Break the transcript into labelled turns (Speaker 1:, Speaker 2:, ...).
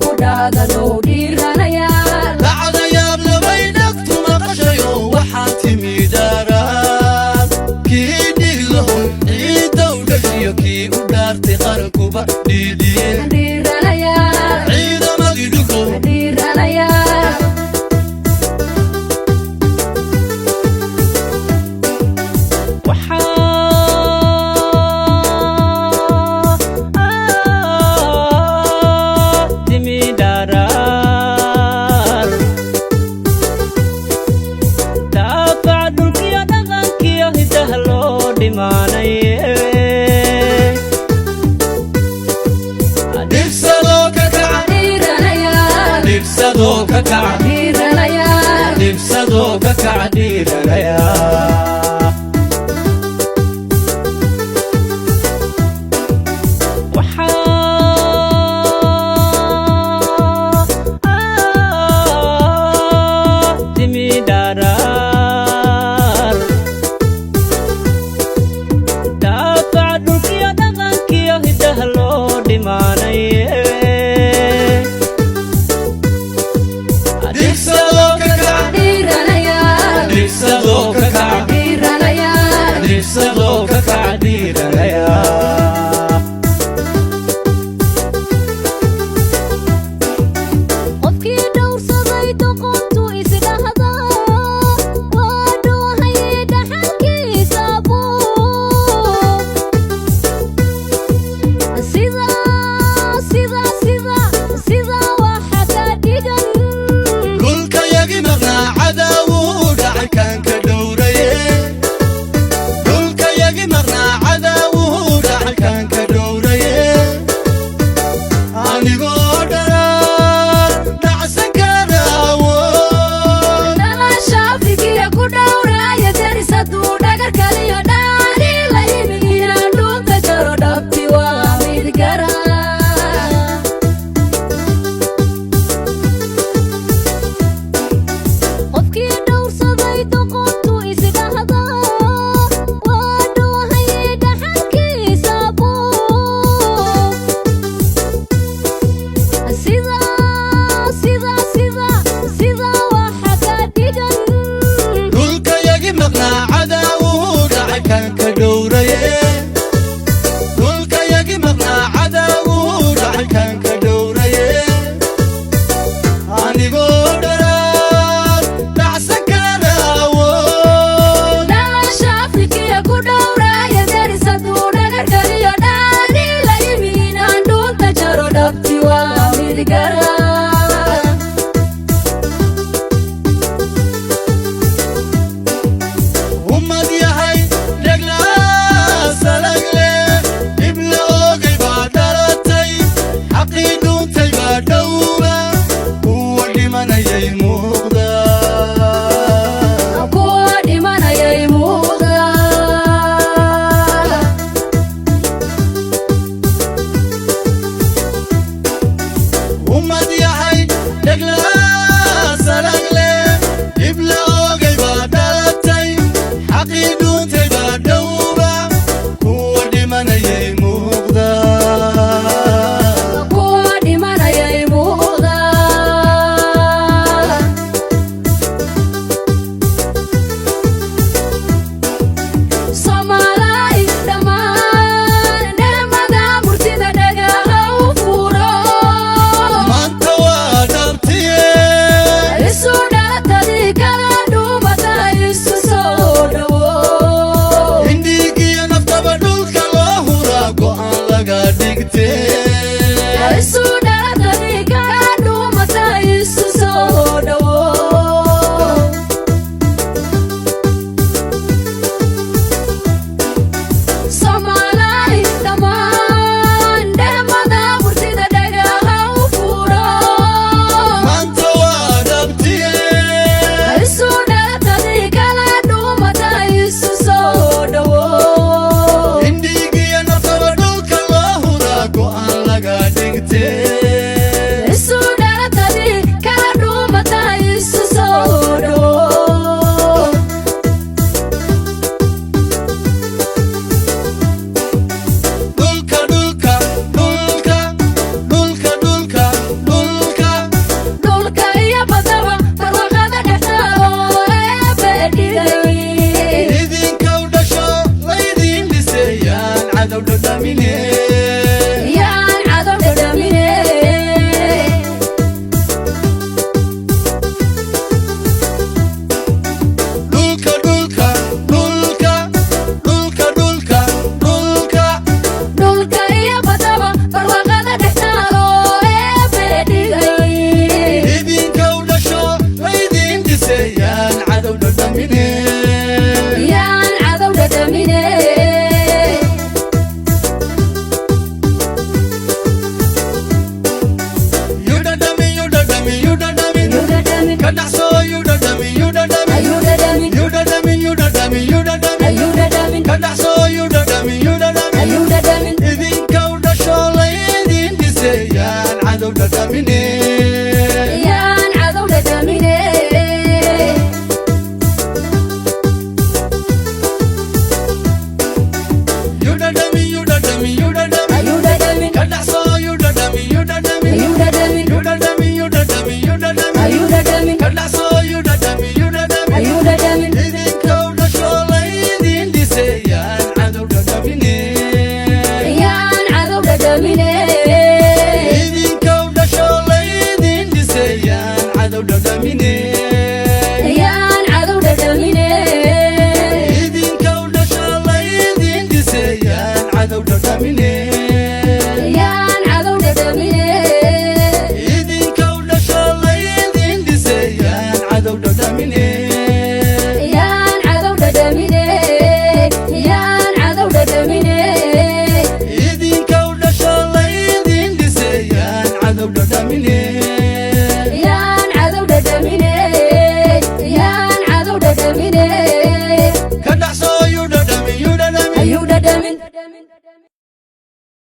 Speaker 1: Ku dhaadano dhiiranayaal.
Speaker 2: Dhacdayaab labay dhagtu maqashayo, waxaa timi daaraan kii dhiglaho ciiddow dhashiyo, kii u dhaartay qarankuba dhiidhiyeen.
Speaker 1: Dhiiranayaal.
Speaker 2: Ciidamadii dhugow.
Speaker 1: Dhiiranayaal.
Speaker 3: Waxaa timi dharaar daafac dhulkiyo dhaqankiyo hidaha loo dhimaanaye.
Speaker 2: Dhibsadoo ka kaca.
Speaker 1: Dhiiranayaal.
Speaker 2: Dhibsadoo ka kaca.
Speaker 1: Dhiiranayaal.
Speaker 2: Dhibsadoo ka kaca dhiiranaya.
Speaker 3: Waxaa timi dharaar daafac dhulkiyo dhaqankiyo hidaha loo dhimaanaye.
Speaker 2: Dhibsadoo ka kaca.
Speaker 1: Dhiiranayaal.
Speaker 2: Dhibsadoo ka kaca.
Speaker 1: Dhiiranayaal.
Speaker 2: Dhibsadoo ka kaca dhiiranaya.
Speaker 1: Qofkii dhowrsaday doqontu isdhahda waa dhoohaye dhaxalkiisa buug. Sida sida sida sida waxa ka dhigan.
Speaker 2: Dhulka yagi maqnaa cadaawuu dhacay kaan ka dhowraye. Dhulka yagi maqnaa cadaawuu dhacay kaan ka dhowraye. Anigoo dharaan dhacsan kara awood.
Speaker 1: Dhalasha Afrikiya ku dhowraaya deris hadduu dhagar kaliyo dhaani la yimi, inaan dhuunta jaro dhabti waa mid gara. Qofkii dhowrsaday doqontu isdhahda waa dhoohaye dhaxalkiisa buug. Sida sida sida sida waxa ka dhigan.
Speaker 2: Dhulka yagi maqnaa cadaawuu dhacay kaan ka dhowraye. Dhulka yagi maqnaa cadaawuu dhacay kaan ka dhowraye. Anigoo dharaan dhacsan kara awood.
Speaker 1: Dhalasha Afrikiya ku dhowraaya deris hadduu dhagar kaliyo dhaani la yimi, inaan dhuunta jaro dhabti waa mid gara.
Speaker 2: Ummad yahay dheglaa leh, dhib la oogay baa dhalatay, xaqii dhuuntay baa dhowba, kuwa dhimanayay muuqda.
Speaker 1: Kuwa dhimanayay muuqda.
Speaker 2: Ummad yahay dheglaa salag leh, dhib la oogay baa dhalatay, xaqii dhuuntay baa dhowba, kuwa dhimanayay muuqda.
Speaker 1: Kuwa dhimanayay muuqda. Soomaalay dhammaan dheemada murtida dhagaha u furo.
Speaker 2: Maanta waa dhabtiye. dhadhamine.
Speaker 1: Yaan cadow dhadhamine.
Speaker 2: Yudhadhami, yudhadhami, yudhadhami.
Speaker 1: Yudhadhamin.
Speaker 2: Ka dhaxsoo yudhadhami, yudhadhami.
Speaker 1: Ayudhadhamin.
Speaker 2: Yudhadhami, yudhadhami, yudhadhami.
Speaker 1: Ayudhadhamin.
Speaker 2: Ka dhaxsoo yudhadhami, yudhadhami.
Speaker 1: Ayudhadhamin.
Speaker 2: Idinka u dhashoo laydin dhisayaan cadow dhadhamine.